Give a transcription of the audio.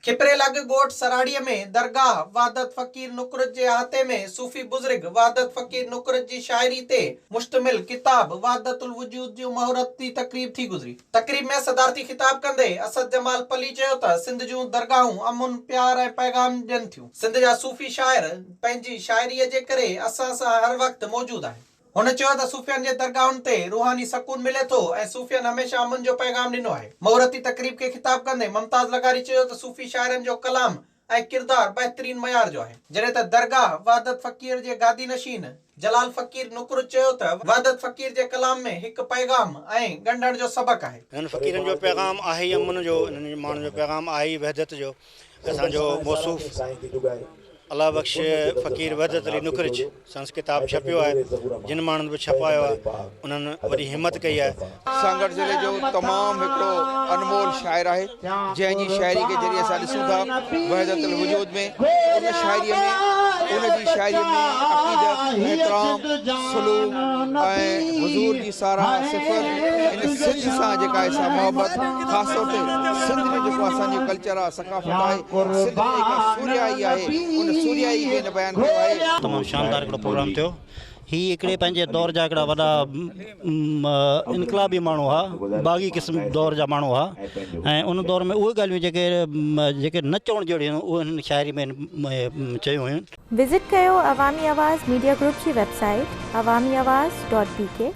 کپري لڳ ڳوٺ سراڙي ۾ درگاهه وحدت فقير نقرت جي احاطي ۾ صوفي بزرگ وحدت فقير نقرت جي شاعري تي مشتمل ڪتاب وحدت الوجود جي مهورتي تقريب ٿي گذري. تقريب ۾ صدارتي خطاب ڪندي اسد جمال پلي چيو ته سنڌ جون درگاهون امن، پيار ۽ پيغام ڏين ٿيون. سنڌ جا صوفي شاعر پنهنجي شاعريء جي ڪري اسان سان هر وقت موجود آهن. هن چيو ته صوفين جي درگاهن تي روحاني سڪون ملي ٿو ۽ صوفين هميشه امن جو پيغام ڏنو آهي. مهورتي تقريب کي خطاب ڪندي ممتاز لغاري چيو ته صوفي شاعرن جو ڪلام ۽ ڪردار بهترين معيار جو آهي. جڏهن ته درگاهه وحدت فقير جي گادي نشين جلال فقير نقرج چيو ته وحدت فقير جي ڪلام ۾ هڪ پيغام ۽ ڳنڍڻ جو سبق آهي. انهن فقيرن جو پيغام آهي ئي امن جو، انهن ماڻهن جو پيغام آهي ئي وحدت جو. اسان جو موصوف الله بخش فقير وحدت علي نقرج سندس ڪتاب ڇپيو آهي، جن ماڻهن به ڇپايو آهي انهن وڏي همت ڪئي آهي. سانگهڙ ضلعي جو تمام هڪڙو انمول شاعر آهي جنهن جي شاعري کي جڏهن اسان ڏسون ٿا وحدت الوجود ۾ ان شاعري ۾ ان جي شاعري ۾ عقيدت، احترام، سلوڪ ۽ حضور جي ساراهه صفت ان سنڌ سان جيڪا آهي سا محبت خاص طور تي سنڌ جو جيڪو اسان جو ڪلچر آهي ثقافت آهي سنڌ ۾ جيڪا سورهيائي آهي ان سورهيائي کي هن بيان ڪيو آهي. تمام شاندار هڪڙو پروگرام ٿيو. هي هڪڙي پنهنجي دور جا هڪڙا وڏا انقلابي ماڻهو هئا، باغي قسم دور جا ماڻهو هئا ۽ ان دور ۾ اهي ڳالهيون جيڪي جيڪي نه چوڻ جهڙيون هيون اهي هنن شاعري ۾ چيون هيون. وزٽ ڪيو عوامي آواز ميڊيا گروپ جي website Awami Awaz dot B K.